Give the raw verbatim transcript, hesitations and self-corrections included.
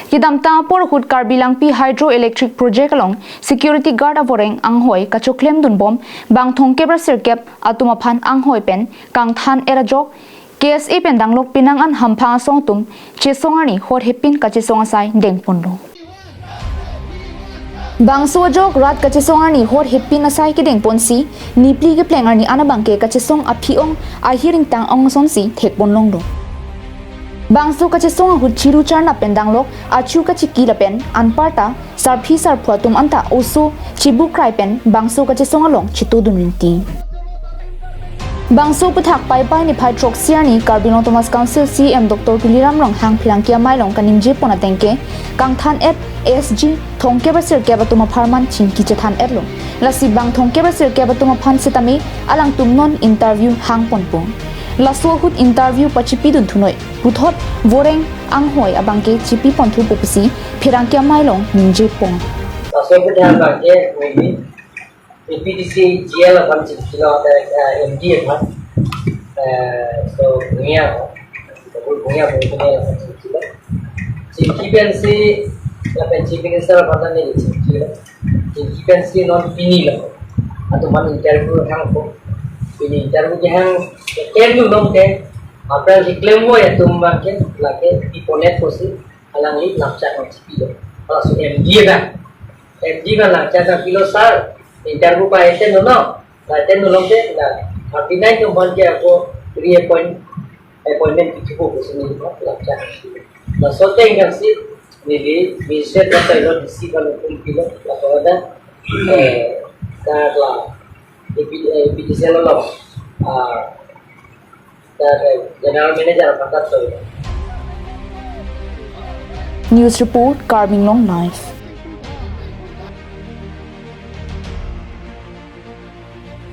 Kedamtang apor ahut Karbi Langpi Hydroelectric Project along security guard avoreng anghoi kachoklem dunbom bang thomkep ra sirkep atum aphan anghoi pen kangthan-et ajok K S A pen danglok penang an hamphang asong atum chesong arni hot hepin kachesong asai dengponlo. Bangso ajok rat kachesong arni hot hepin asai kedengponsi, nipli kepleng arni an abangke kachesong aphi-ong ahir ingtang ong asonsi thekponlonglo. Bangso kachesong ahut chiru charnap pen danglok achu kachiki lapen anparta sarpi sarpo atum anta oso chibu krai pen bangso kachesong along chitudun rinti. Bangso aphuthak Paipai niphai throksi arni Karbi Anglong Autonomous Council C E M Doctor Tuliram Ronghang pherangke amei along kaningjepon atengke kangthan-et S G thomkep ra sirkep atum apharman chingki chethan-etlo. Lasi bang thomkep ra sirkep atum aphan setame alangtum non interview hangponpo. Laso ahut interview pachipidun thunoi puthot voreng anghoi abangke chipiponthupo pusi pherangke amei along ningjepon. Laso aphuthak abangke maybe A P D C G L aphan chingkilo, eh, M D aphan. Eh, so, Bhuya, Bhuya, Bhuya aphan chingkilo. Chingki pensi, lapen Chief Minister aphan neli chingkilo. Chingki pensi non pinilo. Atum aphan interview hangpo. Pini interview kehang, interview long ke, aphrang keklem voi atum abangke, lake, piponetpo pusi, alangli langchak nangchipilo. Laso M D abang. M D abang langchak nangpilo sir, interview pa-attend lo no, pa-attend lo ke, na, thirty-nine atum aphan ke ako reappoint, appointment pithupo pusi neli langchak nangpilo. Laso ateng kan si, neli, Minister ka tayo, D C ka lo kumpilo, laso ada, eh, ka la, A P, eh, A P D C L lo, ah, ka, eh, General Manager aphan ta tayo. News report, Karbi Anglong Live.